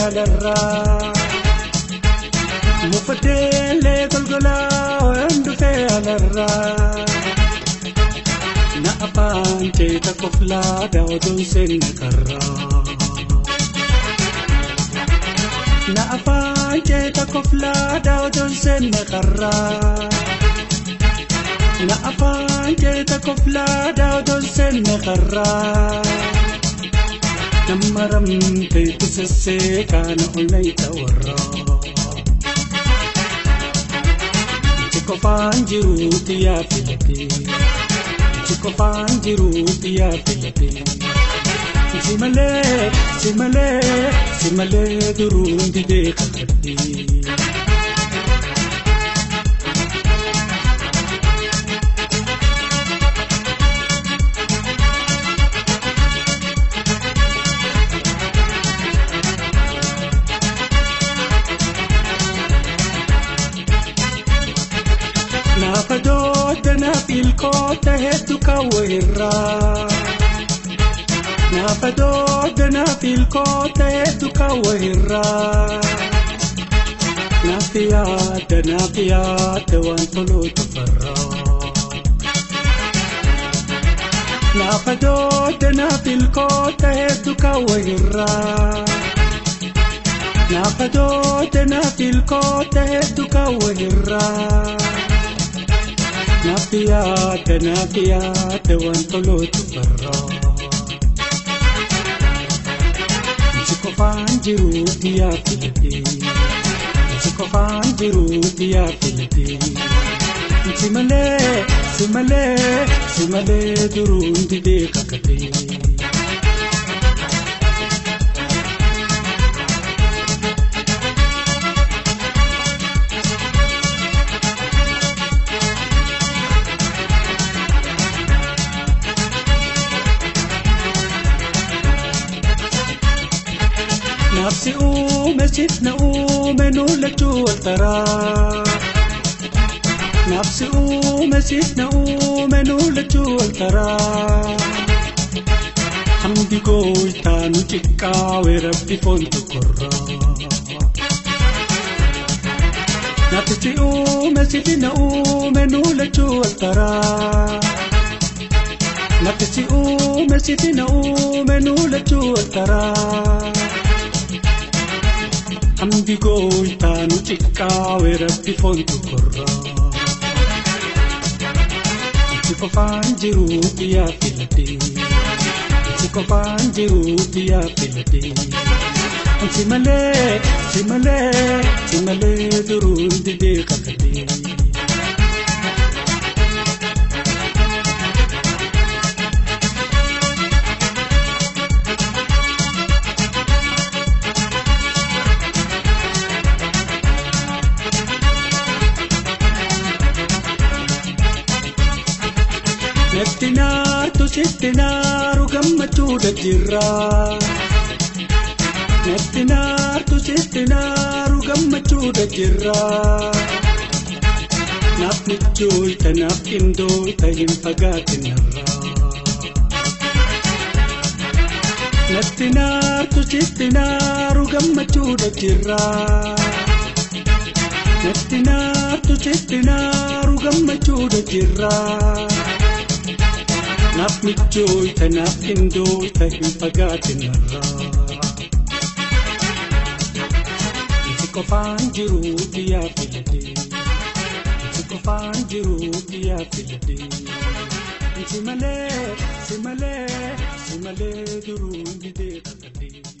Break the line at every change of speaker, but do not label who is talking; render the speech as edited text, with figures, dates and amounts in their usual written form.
alarraa. Mufateelee golgolaa waan dhufee alarraa. Na afaan ceeta koflaa daawwatuun seenna karraa. Na afaan ceeta koflaa daawwatuun seenna karraa. Na afaan ceeta koflaa daawwatuun seenna karraa. Nama ramtee tusessee kaana ol warraa. Qofaan jiruuti yaa filatee, si qofaan jiruuti yaa filatee. Si malee, si malee, si malee duruun didee kakatee. Naafa doota naaf ilkoota hedduu kaawwa irraa. Naafa doota naaf ilkoota hedduu kaawwa irraa. Naaf yaada naaf yaada waan toluutu farraa. Naafa doota naaf ilkoota hedduu kaawwa irraa. Naafa doota naaf ilkoota hedduu kaawwa irraa. Naaf yaada naaf yaada waan toluutu farraa. Si qofaan jiruuti yaa filatee, si qofaan jiruuti yaa filatee. Si malee, si malee, si malee duruun didee kakatee. Nafsi uume sifna uume nuulachuu wal taraa. Nafsi uume sifna uume nuulachuu wal taraa. Hamdi gooytaa nu xiqqaawe rabbi foon tokkorraa. Nafsi uume sifna uume nuulachuu wal taraa. Nafsi uume sifna uume nuulachuu wal taraa. Hamdi gooytaa nu xiqqaawe rabbi foon tokkorraa. Si qofaan jiruuti yaa filatee, si qofaan jiruuti yaa filatee. Si malee, si malee, si malee duruun didee kakatee. Natti naartu sitti naaru gammachuudha jirra. Natti naartu sitti naaru gammachuudha jirra. Naaf michooyta naaf qindooyta hin fagaatin narraa. Natti naartu sitti naaru gammachuudha jirra. Natti naartu sitti naaru gammachuudha jirra. Naaf michooyta naaf qindooyta hin fagaatin narraa. Si qofaan jiruuti yaa filatee, si qofaan jiruuti yaa filatee. Si malee, si malee, si malee duruun didee kakatee.